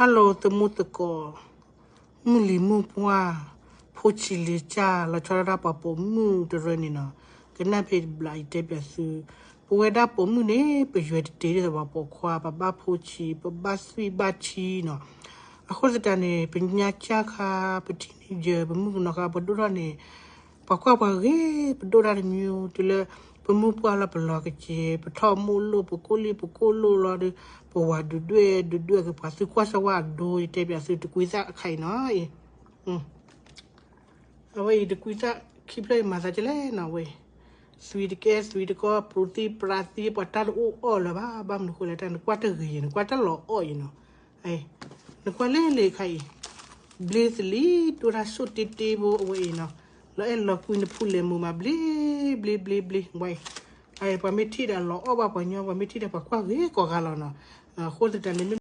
Hello သမူသကိး, မုၢ်လံၤမုၢ်ပှၢ်, ဖိဆံးလ့ၤကၢ် လီၤဆီဒၣ်တၢ်ပှၤပိာ်မုၣ်တရၢန့ၣ်နီၤ, ကနၣ်ဖဲတဘျီ ယတဲပၠးသု, ပဝဲဒၣ်ပိာ်မုၣ်န့ၣ် ပယွဲတတ့ဒ်သိးပှၤပိာ်ခွါ, ပဘၣ်ဖိဆံး, ပဘၣ်သွံၣ်ဘၣ်ဆံနီၤ, အဃိသတးန့ၣ် ပညါကၢ်ခါ, ပteenager, ပမုၣ်ကနီၤခါ ပဒိၣ်ထီၣ်န့ၣ် ပှၤကွၢ်ပှၤဂ့ၤ, ပဒိၣ်တၢ်တမံၤ တုၤလၢ ပမုၢ်ပှၢ်လီၤ ပလီၤကက့ၤ, ပထီၣ်မိၣ်လိၣ် ပကိၢ်လံၢ်ပကိၢ်လိၣ်လီၤဒီး ပဝၤဒုးဒွဲၣ်ဒုးဒွဲၣ်က့ၤ ပှၤသုကွၢ်စၢၤဝဲအဒိ ယတဲပၠးသု တကွံသၣ်အခါအံၤနီၤ, အဝဲအံၤတကွံသၣ်ခံဖျၢၣ်အံၤမၤသးဒ်လဲၣ်နီၤဝဲ, သွံတကဲ သွံတကီၢ် ပြူၤသံပြါသံ ပှၤတၢ်တအိၣ်အီၣ်လၢၤဘၣ်, ဘၣ်မနုၤဃိလဲၣ် တၢ်နကွၢ်တဂ့ၤယဲ နကွၢ်တလီၤအီၣ်ယဲနီၤ, နကွၢ်လဲၣ်လဲၣ်ခါအံၤ, ဘျ့သလံၤ ဒိၣ်တၢ်ဆိၣ်တ့တ့ဘိအဝဲအံၤနီၤ, လီၤအဲၣ်လီၤကွံနဖူလဲၤမုာ်မး ဘျ့ ဘျ့ ဘျ့ ဘျ့ ဝဲအံၤ, ပှၤမ့ၢ်ထံၣ်ဒီးလီၤအီၣ်ဘၣ်ပှၤညီ ပှၤမ့ၢ်ထံၣ်ဒီးပှၤကွၢ်ဂ့ၤကိးဂၤလီၤနီၤ, အဃိသတးန့ၣ်